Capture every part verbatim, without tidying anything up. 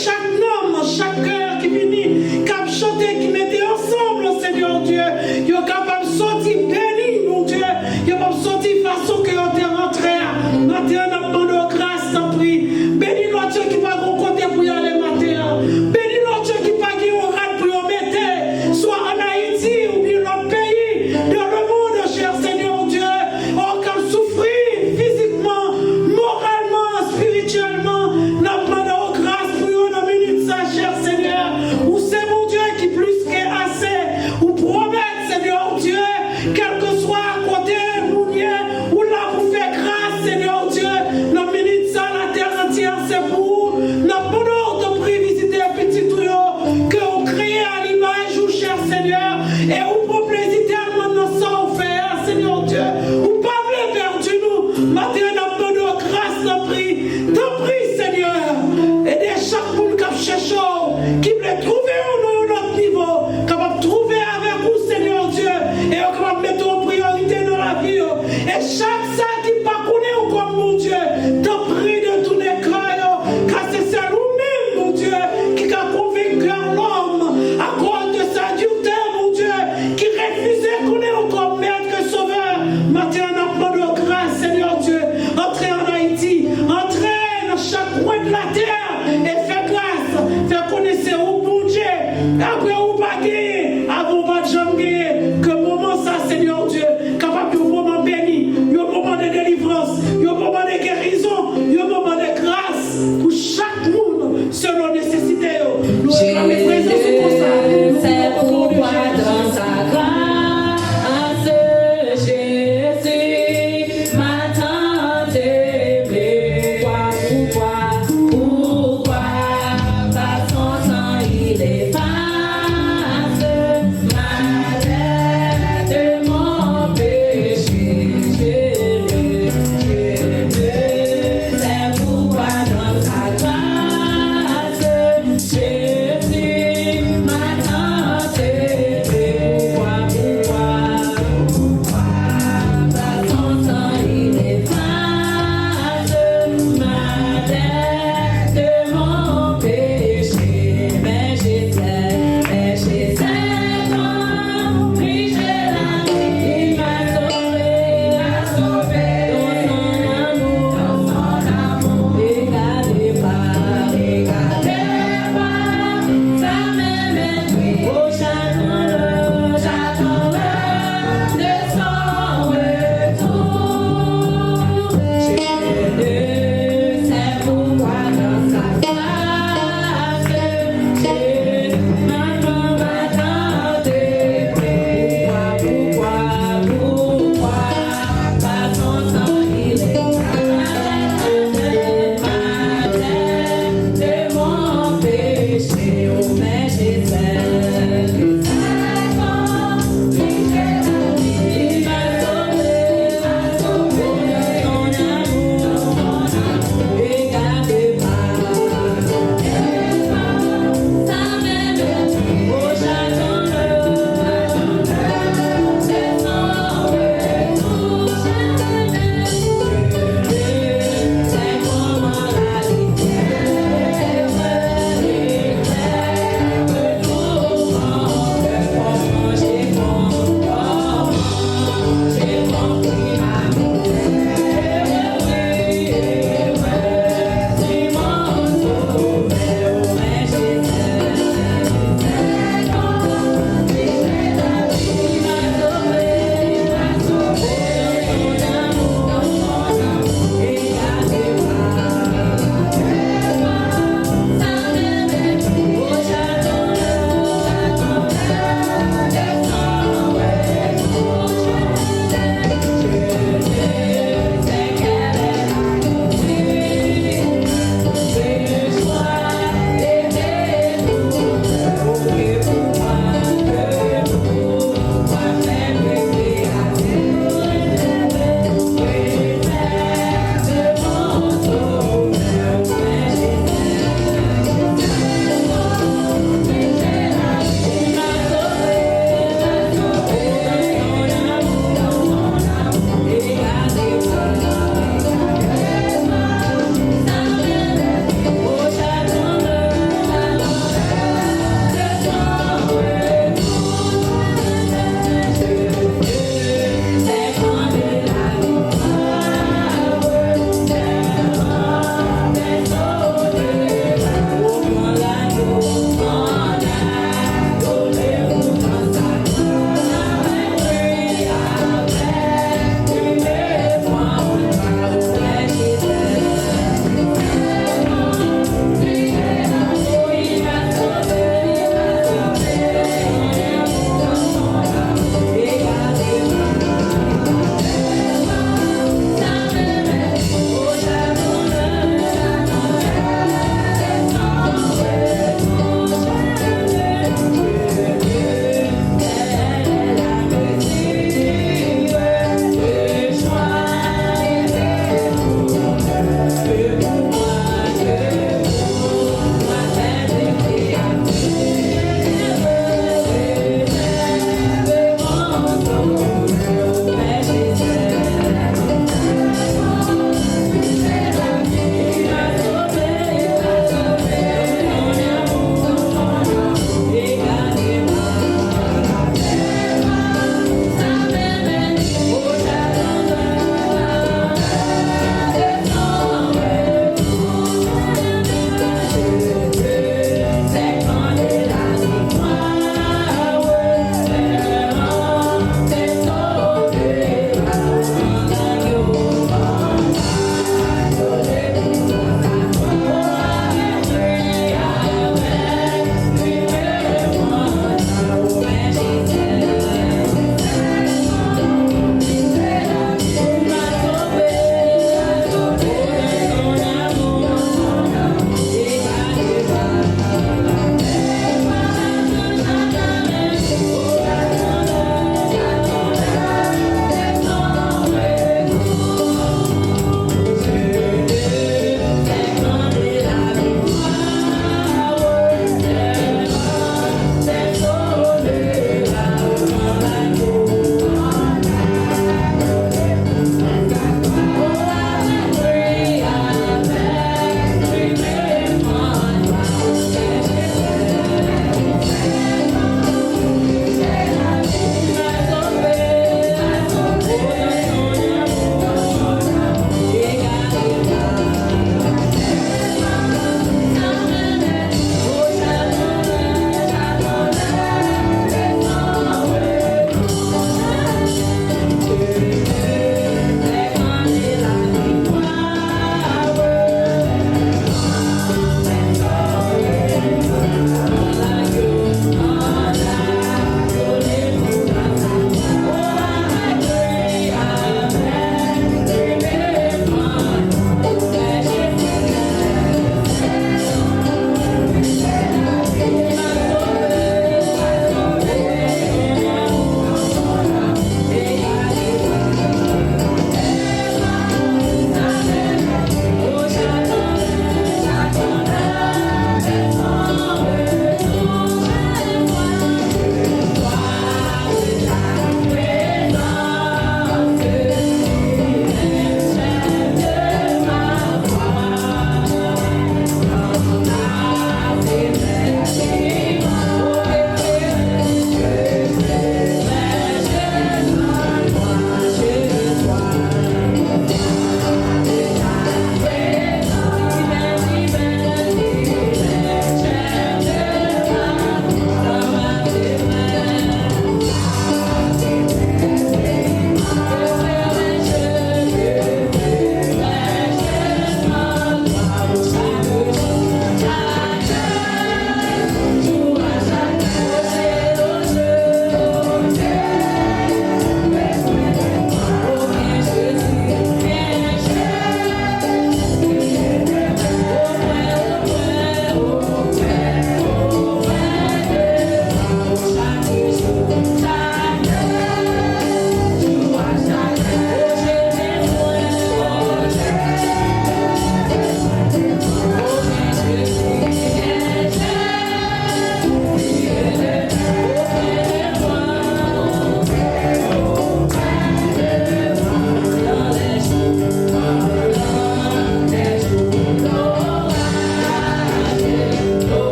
Chak nanm, chak kè ki vini, k ap chante, ki mete ansanm, Senyè Dye, yo kapab sòti beni, Bondye, yo p ap sòti fason ke yo te rantre a. Maten an, n ap mande w gras, tanpri. Beni lòt yo ki pa gen kote pou y ale maten an. Beni lòt yo ki pa gen yon rad pou yo mete, swa ann Ayiti oubyen lòt peyi, dans le monde, cher Seigneur Dieu, oh, k ap soufri fizikman, moralman, espirityèlman. N ap mande w gras pou yo nan minit sa, cher Seigneur. Ou se Bondye ki plis ke ase. Ou pwomèt, Seigneur Dieu, kèlkeswa kote moun ye, ou la pou fè gras, Seigneur Dieu. Nan minit sa, latè antyè se pou ou. N ap mande w, tanpri, vizite pitit ou yo, ke ou kreye a limaj ou, cher Seigneur, e ou pran plezi tèlman nan sa ou fè a, Seigneur Dieu. Ou pa vle pèdi nou. Maten an, n ap mande w gras, tanpri, tanpri, Seigneur. Ede chak moun k ap chèche w, ki vle twouve yo nan yon lòt nivo, kapab twouve avèk ou, Seigneur Dieu, e yo kapab mete w an priyorite nan lavi yo. E chak sa ki pa konnen w kòm Bondye, tanpri, detounen kè yo, ka se sèl ou menm, Bondye, ki ka konvenk kè lòm, akoz de sa dirte, Bondye, ki refize konnen w kòm Mèt e Sovè. Maten an, n ap mande w gras, Seigneur Dieu, antre ann Ayiti, antre nan chak kwen de latè, e fè gras, fè konnen se ou k Bondye. Apre ou pa genyen, avan ou pa t janm genyen. Ke moman sa, Seigneur Dieu, kapab yon moman beni, yon moman de delivrans, yon moman de gerizon, yon moman de gras pou chak moun selon nesesite yo. Nou reklame prezans ou konsa. Nou priye o non de Jezi.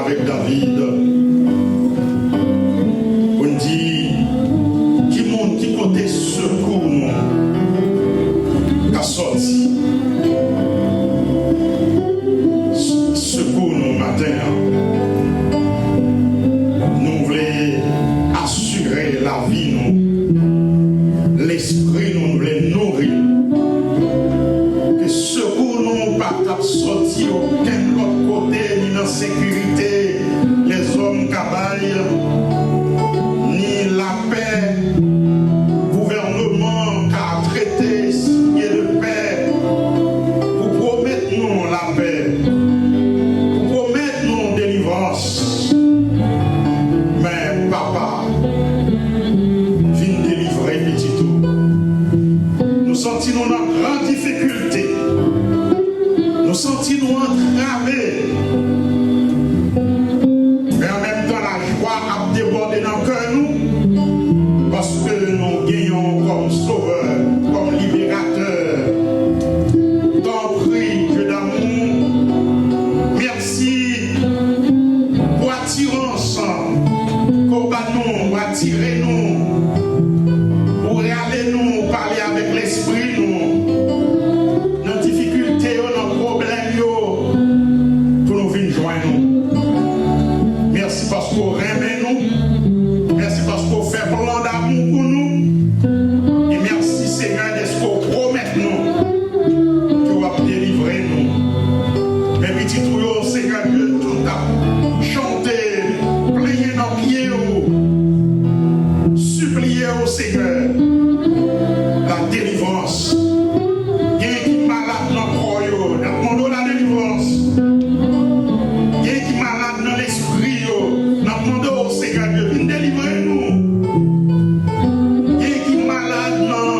avèk David pou n di, ki moun, ki kote sekou nou ka sòti? Sekou nou maten an. Nou vle asire lavi nou, lespri nou, nou vle nouri l. Ke sekou nou pa t ap sòti okenn lòt kote, ni nan sekirite lèzòm ka bay, ni lapè gouvènman ka trete, siye de pè, pou pwomèt nou lapè, pou pwomèt nou delivrans. Men, Papa, vin delivre pitit ou. Nou santi nou nan gran difikilte. Nou santi nou antrave. Men an menm tan, lajwa ap debòde nan kè nou, paske nou genyen w kòm Sovè, kòm Liberatè. Tanpri, Dye damou, mèsi pou atirans ke w ba nou, ou atire nou, ou rale nou, ou pale avèk lespri nou, nan difikilte yo, nan pwoblèm yo, pou nou vin jwenn ou. Mèsi paske w renmen nou. Mèsi paske w fè plan damou pou nou. E mèsi, Senyè, dèske w pwomèt nou ke w ap delivre nou. Men pitit ou yo, Senyè Dye, tout ap chante, plenyen nan pye w, sipliye w, Senyè, la delivrans. Gen ki malad nan kò yo, n ap mande w la delivrans. Gen ki malad nan lespri yo, n ap mande w, Senyè Dye, vin delivre nou. Gen ki malad nan,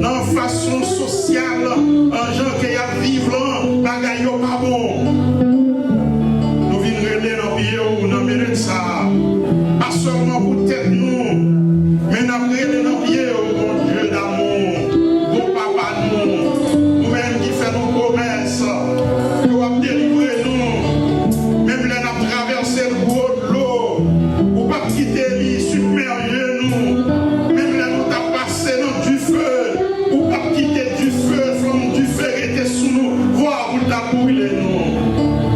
nan fason sosyal, an jan ke y ap viv lan, bagay yo pa bon. Nou vin rele nan pye w nan minit sa a. Pa sèlman pou tèt nou, men n ap rele nan pye w, Bondye damou, bon papa nou, ou menm ki fè nou pwomès ke w ap delivre nou, menm lè n ap travèse gwo dlo, ou p ap kite li sibmèje nou, menm lè nou t ap pase nan dife, ou p ap kite dife, flanm dife rete sou nou, vwa pou l ta brile nou.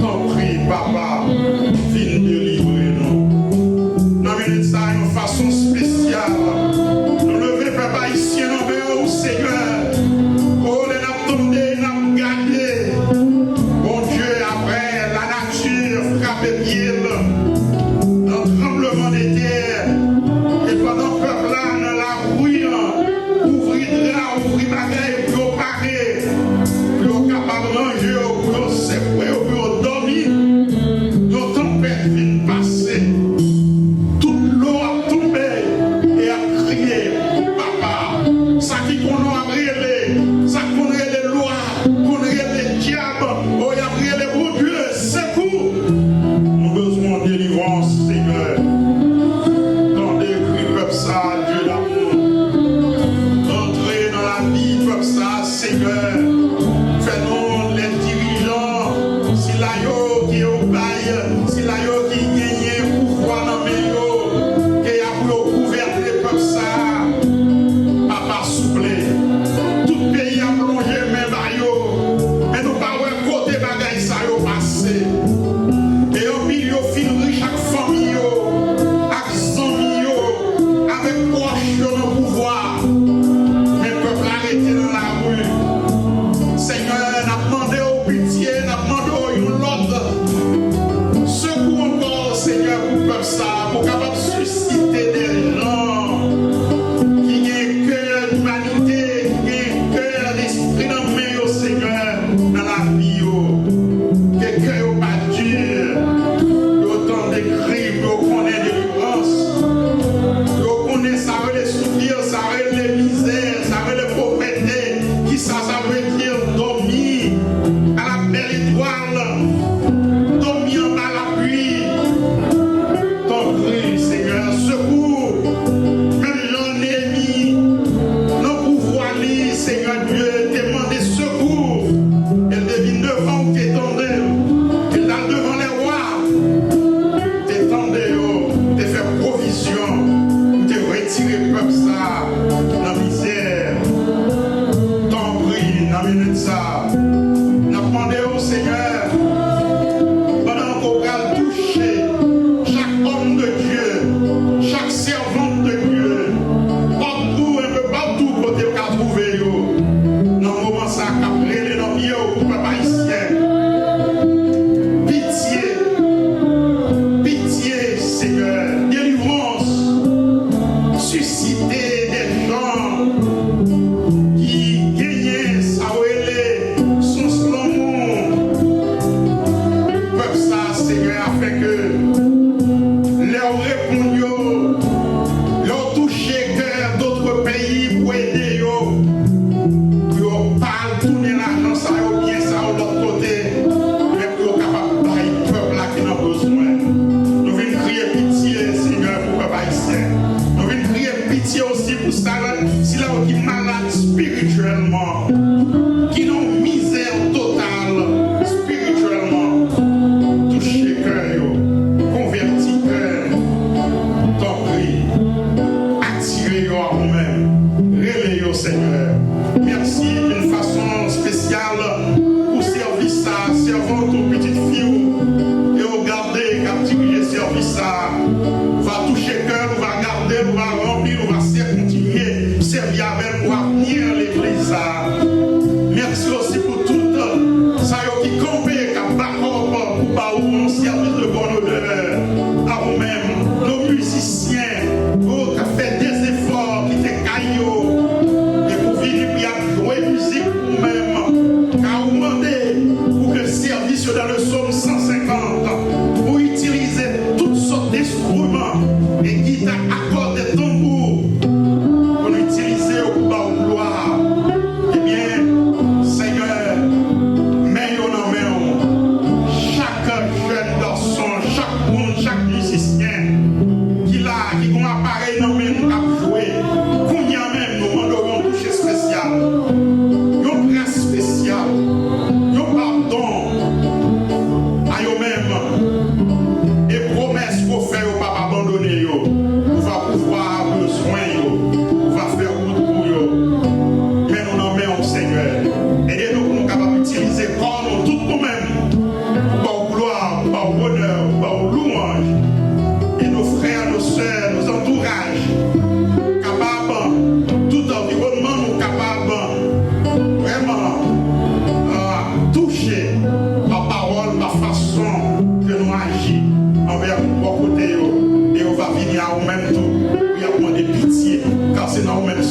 Tanpri, Papa, vin delivre nou. Nan minit sa a, yon fason espesyal, nou leve pèp ayisyen nan men w, Senyè. O, lè n ap tande, n ap gade, Bondye, apre lanati frape pye l nan tranbleman de tè, e pandan pèp la nan lari an, ouvri dra, ouvri bagay pou yo pare, pou yo kapab ranje yo, pou yo sekwe yo, pou yo dòmi. Yon tanpèt vin pase. Tout dlo ap tonbe e ap kriye, Papa. Sa ki konn ap rele, sa ki konn rele lwa, konn rele dyab, o, y ap rele, Bondye, sekou! Nou bezwen yon delivrans, Senyè. Tande kri pèp sa a, Dye damou. Antre nan lavi pèp sa a, Senyè. Fè nou lè dirijan, sila yo ke yo bay, sila yo ki genyen pouvwa nan men yo, ke y ap pou yo gouvène pèp sa a. Papa, souple, tout peyi a plonje men ba yo, men nou pa wè kote bagay sa yo pase. E anpil yo fin rich ak fanmi yo, ak zanmi yo, avèk pwòch yo nan pouvwa. Men pèp la rete nan lari. Senyè, n ap mande w pitye, n ap mande w yon lòd.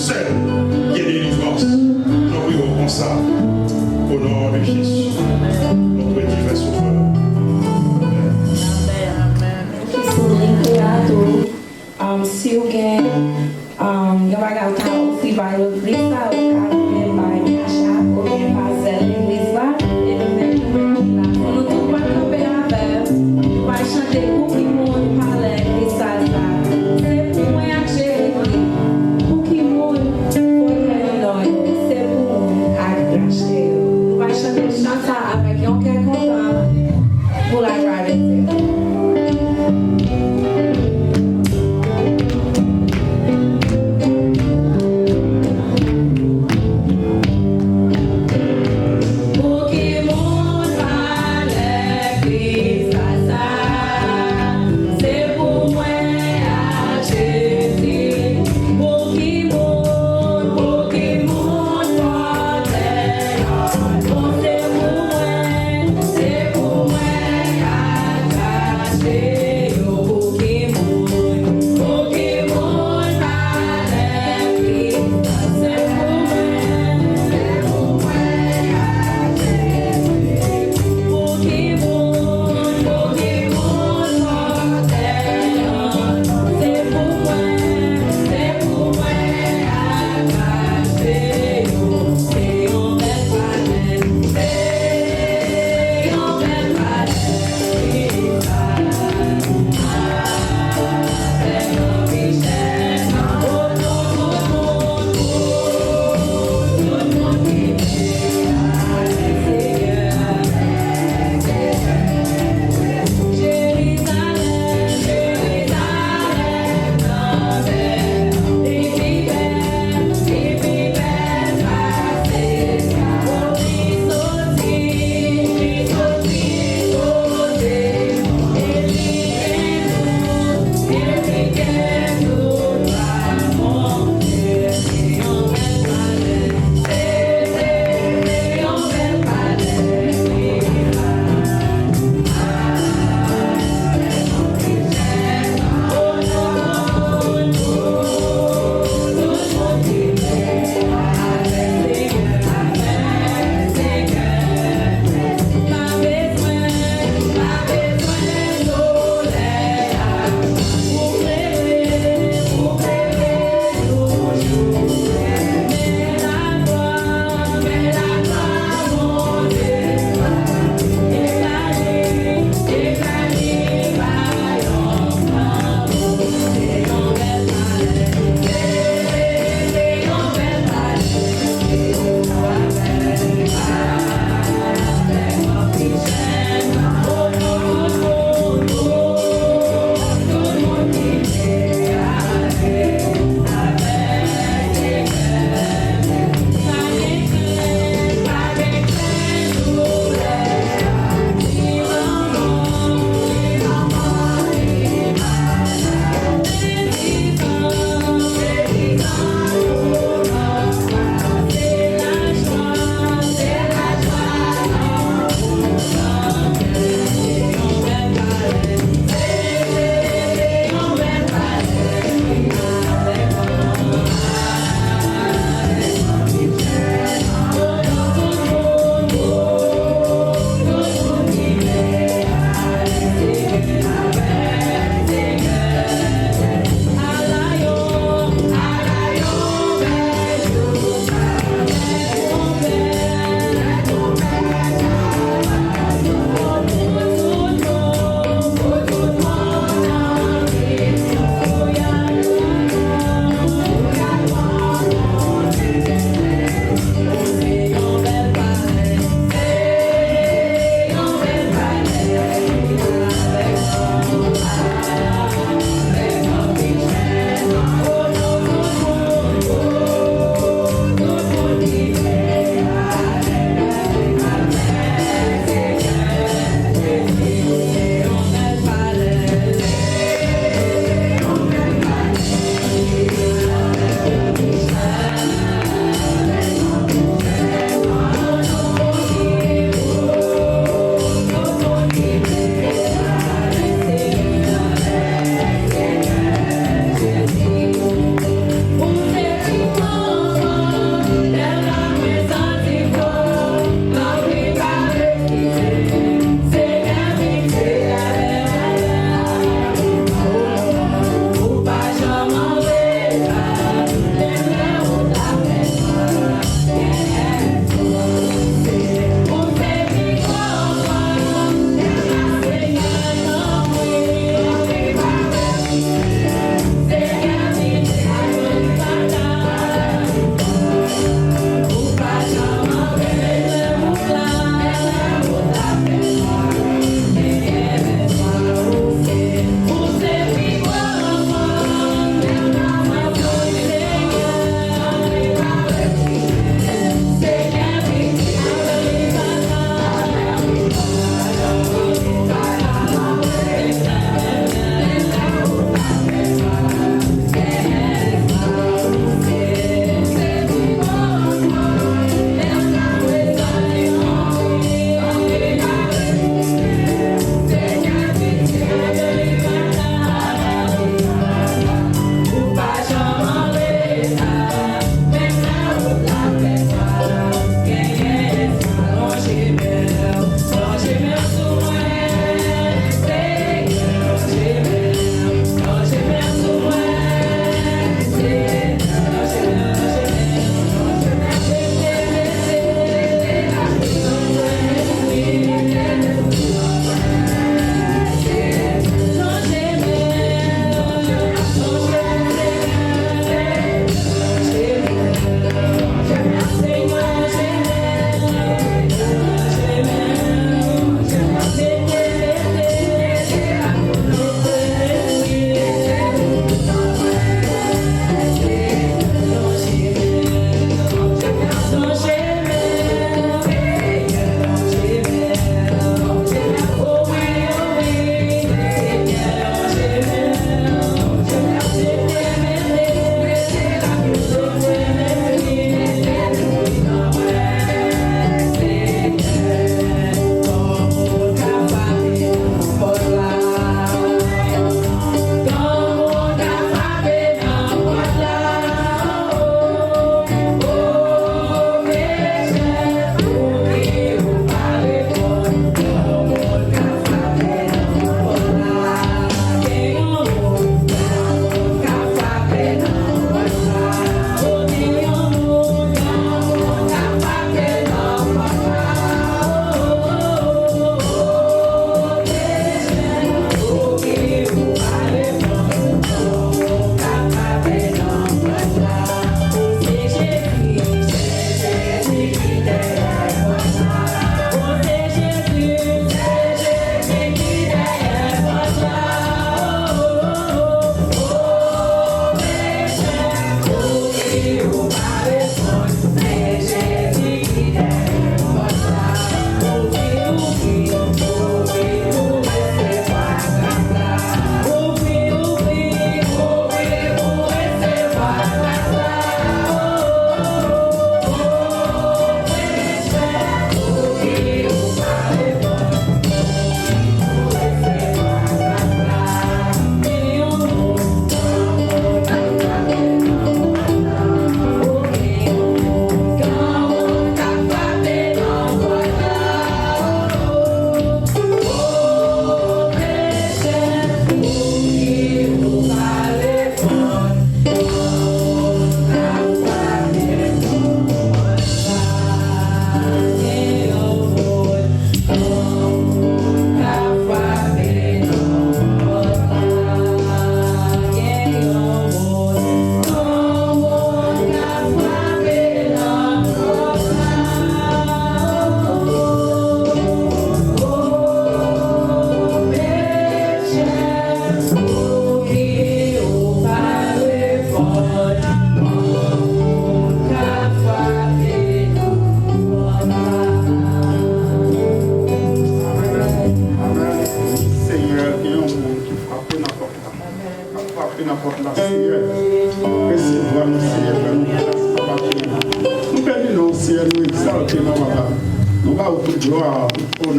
Sèl gen delivrans. Nou priye w konsa. O non de Jezi, nou predi fè soufè. Ki sou link la tou. Um, si w gen um, yon bagay w ka ofri bay legliz la, ou ka tounen bay Cash App oubyen pa Zelle legliz la, e nou menm nou menm ki la. Pou nou tout pral kanpe avè l, nou pral chante pou ki moun pa lè legliz sa. Se pou mwen ak Jezikri. Pou ki moun pote nan non yo? Se pou mwen ak rachte yo. Nou pral chante chan sa avèk yon kè kontan pou lagwa de Dye.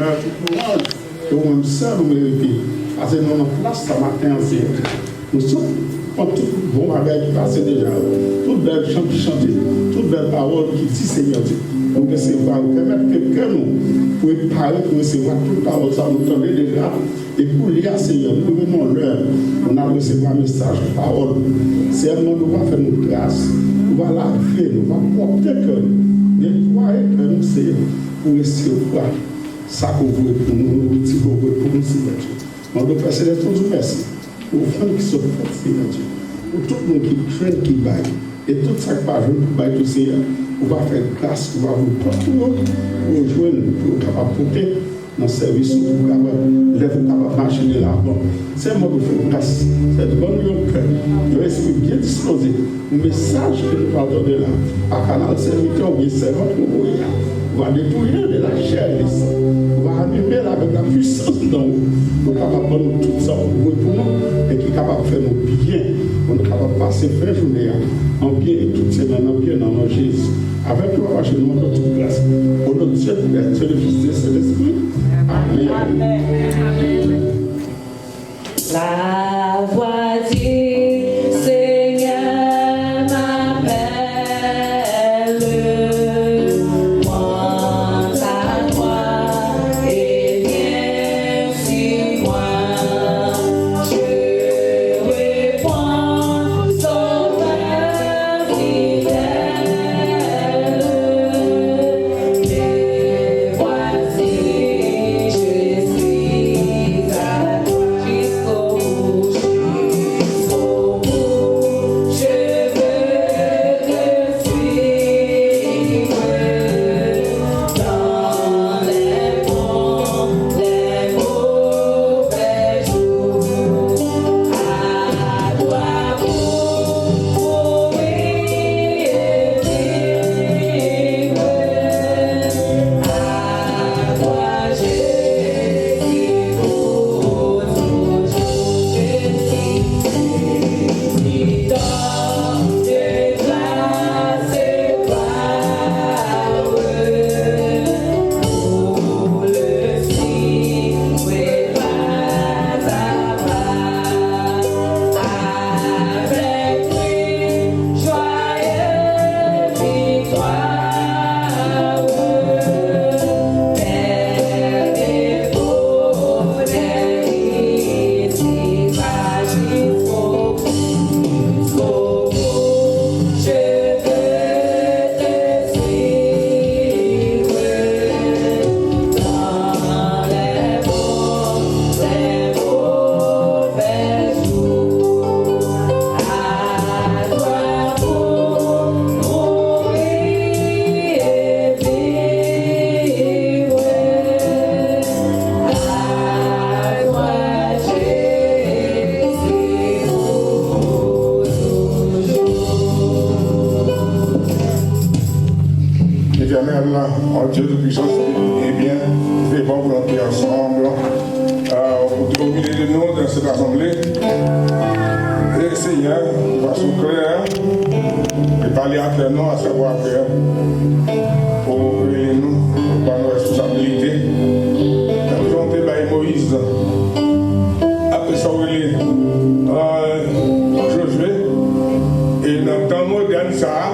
Tout lwanj, e ou menm sèl ou merite. Pase nou nan plas sa maten an, Seyè. Nou sot kont tout bon bagay ki pase deja yo. Tout bèl chan ki chante, tout bèl pawòl ki di, Seyè Dye. Nou resevwa yo. Pèmèt ke kè nou prepare pou resevwa tout pawòl sa nou tande deja. E koulye a, Seyè, nou rive nan lè pou n ap resevwa mesaj, pawòl. Seyè, mwen, nou va fè nou gras, nou va lave nou, va pwòpte kè nou, netwaye kè nou, Seyè, pou resevwa sa ke w voye pou nou, nouriti ke w voye pou nou, Seyè Dye. Mande w, Pè Selès, nou di w mèsi pou ofrann ki sot fèt, Seyè Dye, pou tout moun ki jwenn, ki bay, e tout sa k pa jwenn pou bay tou, Seyè, ou va fè gras, ou va ouvri pòt pou yo, pou yo jwenn, pou yo kapab pote nan sèvis ou, pou kapab, lè pou kapab mache de lavan. Sèlman pou fè gras, sèlman ban nou yon kè, yon espri byen dispoze pou mesaj ke nou pral tande la, pa kanal sèvitè oubyen sèvant ou voye a. Ou va depouye de la chair et du sang. Ou va anime l avèk la puissance d'en haut. Ou kapab ban nou tout sa ou voye pou nou e ki kapab fè nou byen, pou nou kapab pase fen jounen an an byen e tout semèn an byen nan non Jezi. Avèk nou, papa, nou mande tout gras. Au nom de Dieu, du Père, Dieu le Fils, Dieu Saint-Esprit. Amen. Amen. La voix du Seigneur m'appelle, prends ta croix et viens sur moi. Je reprends, Sauveur fidèle, me voici, je suis à toi. Jusqu'au bout, jusqu'au bout, je veux te suivre dans les bons, les mauvais jours. À toi pour mourir et vivre. À toi, Jésus, pour toujours. Je suis saisi d'or, de grâce et power. Pour le suivre pas à pas. Avec lui, joyeux victoire, paix et bonheur ici-bas jusqu'au bout, jusqu'au bout. Je veux te suivre dans les bons, les mauvais jours. À toi pour mourir et vivre. À toi, Jésus, pour toujours. Etènèl, Dye Toupisan, e byen, se bon pou nou te ansanm, euh, pou te o milye de nou nan sèt asanble. E Senyè, de fason klè, e pale a kè nou, a savwa kè ou rele nou, ou ba nou responsabilite. Tankou jan ou te bay Moyiz, apre sa ou rele, euh, Jozye, e nan tan modèn sa a,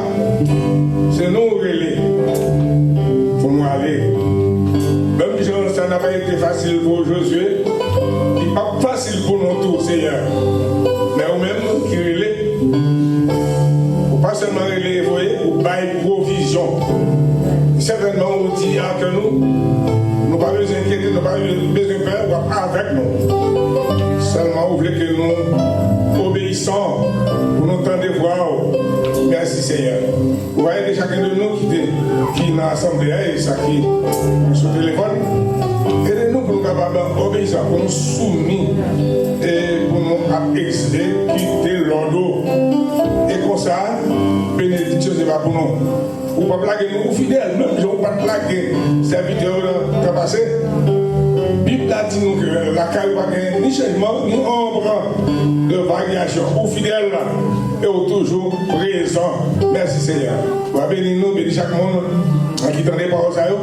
se nou ou rele pou nou ale. Menm jan sa n ap ete fasil pou Jozye, li p ap fasil pou nou tou, Senyè. Men ou menm ki rele, ou pa sèlman rele e voye, ou bay pwovizyon. Sètènman, ou di a kè nou, nou pa bezwen enkyete, nou pa bezwen pè, w ap avèk nou. Sèlman ou vle ke nou obeyisan, pou nou tande vwa w. Mèsi, Senyè. Ou va ede chaken de nou ki te, ki nan asanble a e sa ki sou telefòn. Ede nou pou nou kapab obeyisan, pou nou soumi e pou nou ap egzekite lòd ou. E konsa, benediksyon se pa pou nou. Ou p ap lage nou, ou fidèl, menm jan ou pa t lage sèvitè yo nan tan pase. Bib la di nou ke lakay ou pa gen ni chanjman, ni onb de varyasyon. Ou fidèl la, e ou toujou prezan. Mèsi, Senyè. Ou va beni nou, beni chak moun ki tande pawòl sa yo.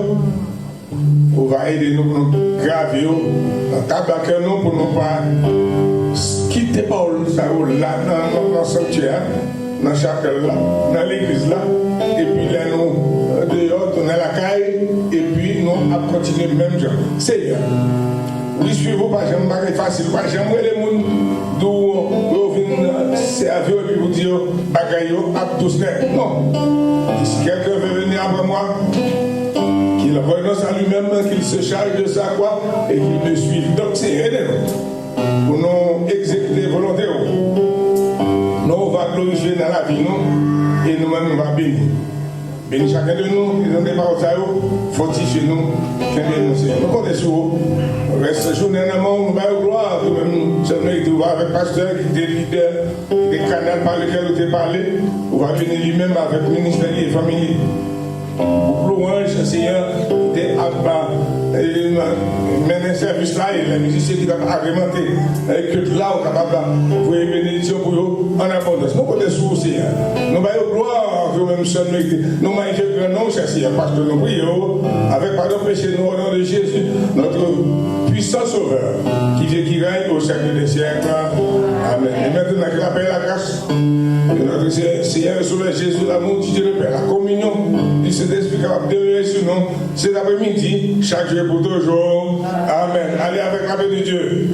Ou va ede nou pou nou grave yo nan tab a kè nou, pou nou pa kite pawòl sa yo la nan, nan, nan sanktyè a, nan chapèl la, nan legliz la, epi lè nou deyò, tounen lakay, epi nou ap kontinye menm jan. Senyè, wi, swiv ou pa janm bagay fasil, ou pa janm rele moun di w pou yo vin sèvi w epi pou di yo bagay yo ap dous nèt. Non. Si quelqu'un veut venir après moi, qu'il renonce à lui-même, qu'il se charge de sa croix et qu'il me suive. Donk, Senyè, ede nou pou nou egzekite volonte w. Non w va glorifye nan lavi nou, e nou menm nou va beni. Beni chakè de nou ki tande pawòl sa yo, fòtifye nou, kenbe nou, Senyè. Nou konte sou ou. Rès jounen nan men w, nou ba yo glwa, ou menm sèl merite. Ou va avèk pastè ki te lidè, ki te kanal pa lekèl ou te pale, ou va beni li menm avèk ministè li e fanmi li. Gwoup lwanj, Senyè, ki te ap ba, e, mennen sèvis la, e lè mizisyen ki t ap agremante, e, kult la, ou kapab voye benediksyon pou yo an abondans. Nou konte sou ou, Senyè. Nou ba yo glwa, ke ou menm sèl merite. Nou magnifye gran non w, chè Senyè, paske nou priye w avèk padon peche nou, au nom de Jésus, notre puissant Sauveur, qui vit et qui règne au siècle des siècles. Amen. Et maintenant, que la paix et la grâce de notre Seigneur et Sauveur Jésus, l'amour du Dieu le Père, la communion du Saint-Esprit capable de demeurer sur nous cet après-midi, chaque jour et pour toujours. Amen. Allez avec la paix de Dieu.